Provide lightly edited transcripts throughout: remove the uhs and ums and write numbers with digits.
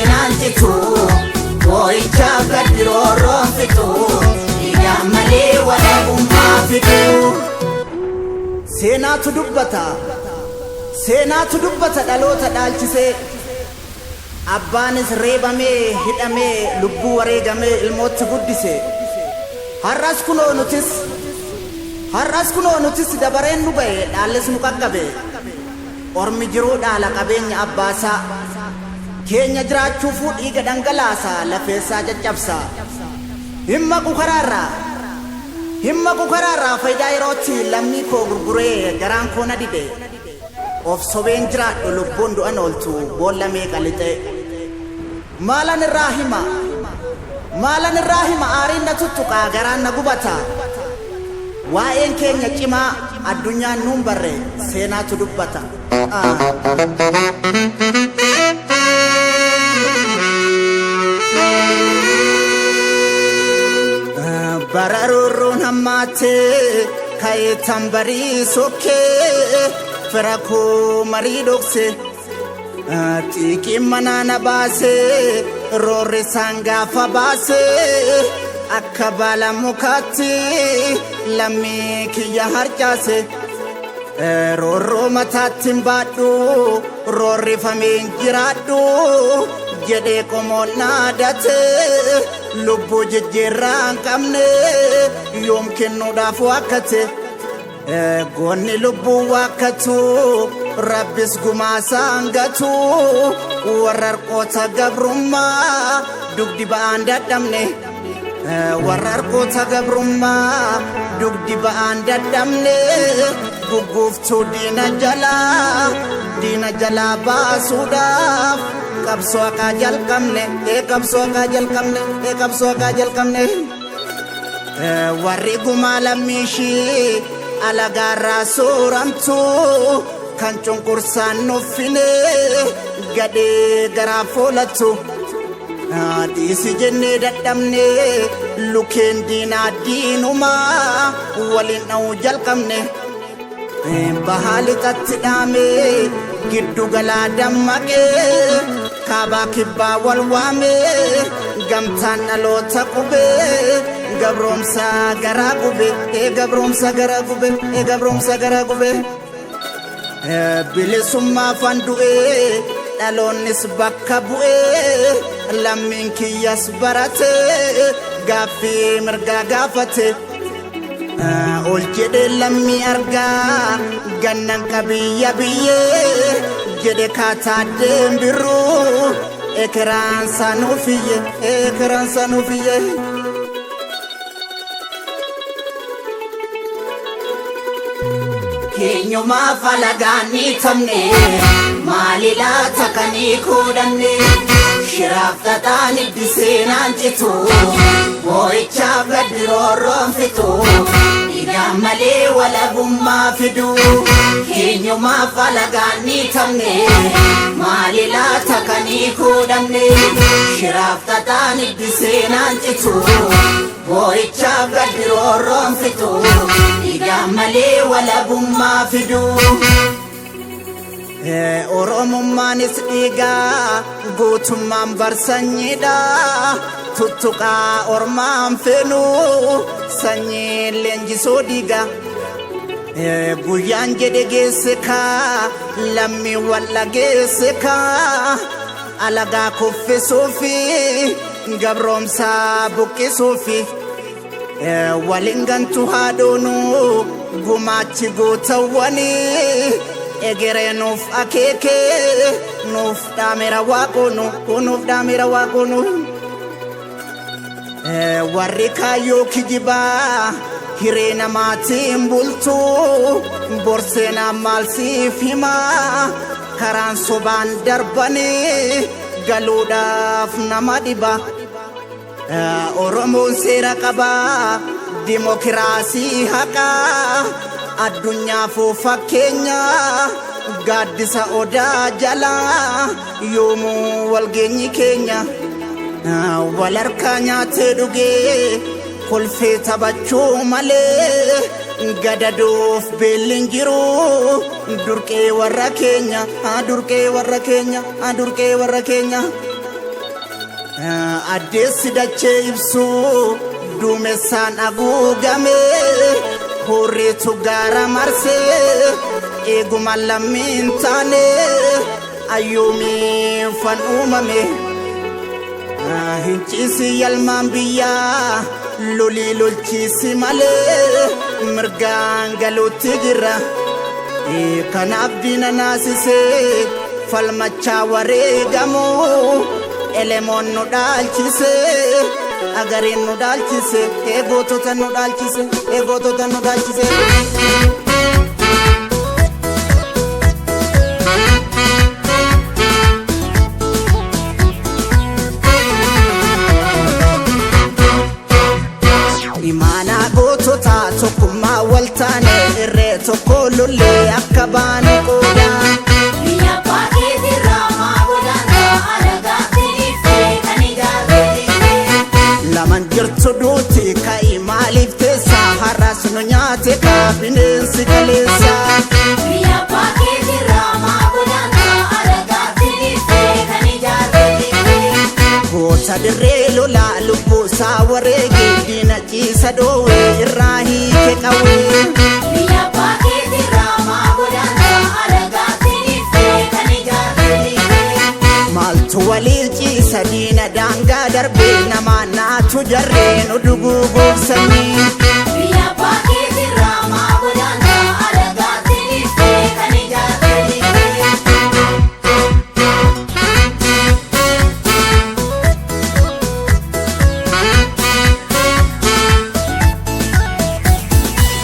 seenaan citu, boo'ichaaf gaddi roorroon fixu, dhiigaan malee walabummaa fidu. Seenaatu dubbata. Seenaatu dubbata dhaloota dhaalchisee. Abbaanis reebamee hidhamee lubbuu wareegamee ilmootti guddise. Har'as kunoo nutis Har'as kunoo nutis dabareen nu ga'e dhaallis nu qaqqabe. Ormi jiruu dhaala qabeenya abbaasaa. Keenya jiraachuufuu dhiiga dhangalaasa lafeessaa caccabsa. Hin maqu karaarraa. Hin maqu karaarraa faayidaa yerootti lammii koo gurguree garaan koo na dide. Of sobeen jiraadhu lubbuun du'an ooltu boolla meeqa lixee. Maalan irraa hima? Maalan irraa hima aariin na tuttuqaa garaan na gubata. Waa'een keenya cimaa addunyaan nuun barre seenaatu dubbata. Bara roorroon hammaatee ka'ee tambarii sokkee fira koo marii dhokse. Xiiqiin manaa na baasee roorri isaan gaafa baasee akka baala mukaatti lammii kiyya harcaase. Roorroo mataatti hin baadhu roorrifameen jiraadhu jedhee qomoon dhaadate lubbuu jijjiirraa hin qabne yoom kennuudhaaf waakkate. Goonni lubbuu waakkatu rabbis gumaasaan gatu warra harqoota gabrummaa dugdi ba'aan dadhabne. Warra harqoota gabrummaa dugdi ba'aan dadhabne gugguuftuu diina jalaa baasuudhaaf qabsoo haqaa jalqabne qabsoo haqaa jalqabne qabsoo haqaa jalqabne. Warri gumaa lammiishii alagaarraa sooramtu kan cunqursaan nuffine gadhee garaa foolattu. Dhiisi jennee dadhabne lukeen diinaa diinumaa waliin dha'uu jalqabne. Bahaa lixatti dhaame giddu galaa dammaqee kaabaa kibbaa wal waame gamtaan dhaloota qubee gabroomsa garaa gube gabroomsa garaa gube gabroomsa garaa gube. Bilisummaa fandu'ee dhaloonnis bakka bu'ee lammiin kiyyas barate gaaffii mirgaa gaafate. Ol jedhee lammii argaa gannan qabiyya biyyee jedhe kaataa deembiruu ekeraan sanuufiyye ekeraan sanuufiyye. Keenyumaaf alagaan ni tamne maali laata kan hiikuu dhabne shiraaf xaxaan itti seenaan citu boo'ichaaf gaddi roorroon fixu dhiigaan malee walabummaa fidu. Keenyumaaf alagaan ni tamne maali laata kan hiikuu dhabne shiraaf xaxaan itti seenaan citu boo'ichaaf gaddi roorroon fixu dhiigaan malee walabummaa fidu. Oromummaanis dhiigaa guutummaan barsanyiidha tuttuqaa ormaan feenu sanyii leenjisoo dhiiga. Guyyaan jedhe geesse kaa lammii walla geesse kaa alagaa kuffisuufi gabroomsaa buqqisuufi. Waliin gantu haadhoonu gumaachi gootawwanii egeree nuuf akeekee nuuf dhaamera waaqoonu nuuf dhaamera waaqoonu. Warri kaayyoo kijibaa hiree namaatiin bultu borseenaan maal siif himaa karaan sobaan darbanii galuudhaaf nama dhiba. Oromoon seera qabaa dimokiraasii haqaa addunyaafuu fakkeenya gaaddisa odaa jalaa yoomuu walgeenyi keenya wal harkaa nyaatee dhugee kolfee taphachuu malee gadadoof beelli hin jiru durqee warra keenya durqee warra keenya durqee warra keenya. Addeessi dachee ibsuu duumessaan haguugame, hurriitu gaara marsee eeguma lammiin taane ayyuumiin fan uumame. Hinciisi yalmaan biyyaa, lolii lolchiisi malee mirgaan galuutti jirra. Kanaaf diina naasisee falmachaa wareegamuu, elemoon nu dhaalchise, agariin nu dhaalchise, eegootota nu dhaalchise, eegootota nu dhaalchise. Imaanaa gootota tokkummaa wal taane, irree tokko lollee akka baane qoodaa. Biyya abbaa keetirraa maa godaanta, alagaatti dhiiftee kan ijaarree dhiiftee? Laman jirtu duuti, ka'i maaliif teessa? Har'as nu nyaate kaa bineensi kaleessa. Biyya abbaa keetirraa maa godaanta, alagaatti dhiiftee kan ijaarree dhiiftee? Goota dirree lolaa lubbuu isaa wareege, diina ciisa dhoowwe, irraa hiike qawwee. Biyya abbaa keetirraa maa godaanta, alagaatti dhiiftee kan ijaarree dhiiftee? Maaltu walii ciisa diina daangaa darbee, namaa naatu jarree nu duguuguuf sanyii. Biyya abbaa keetirraa maa godaanta, alagaatti dhiiftee kan ijaarree dhiiftee?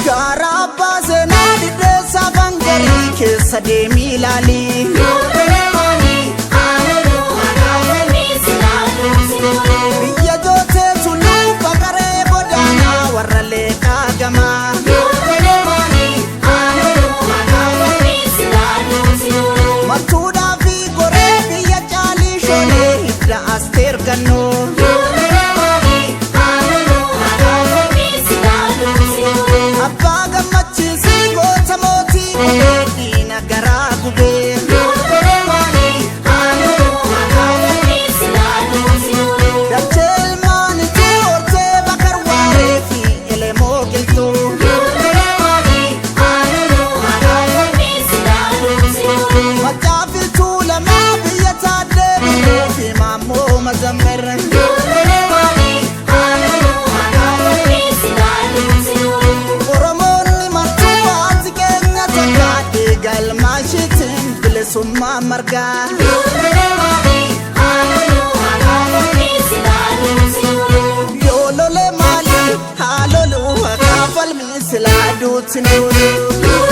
Gaara abbaa seenaa diddeessaa bangarii keessa deemii ilaali. Biyya jootee tulluu baqaree godaanaa warra leeqaa gamaa. Mattuudhaa fi goree biyya caalii shonee hidda asteer gannoo. Abbaa gammachiisii goota mootii gubee, diina garaa gubee. Dachee ilmaanituu hortee bakar waaree fi elemoo qilxuu. Macaa fi tuulamaa biyya taaddee birruu fi maammoo mazammar. Oromoonni martuu haati keenya takka, dhiiga ilmaashiitiin bilisummaa margaa. Yoo lole maali haa lolu, haqaa falmii silaa duuti nuulu.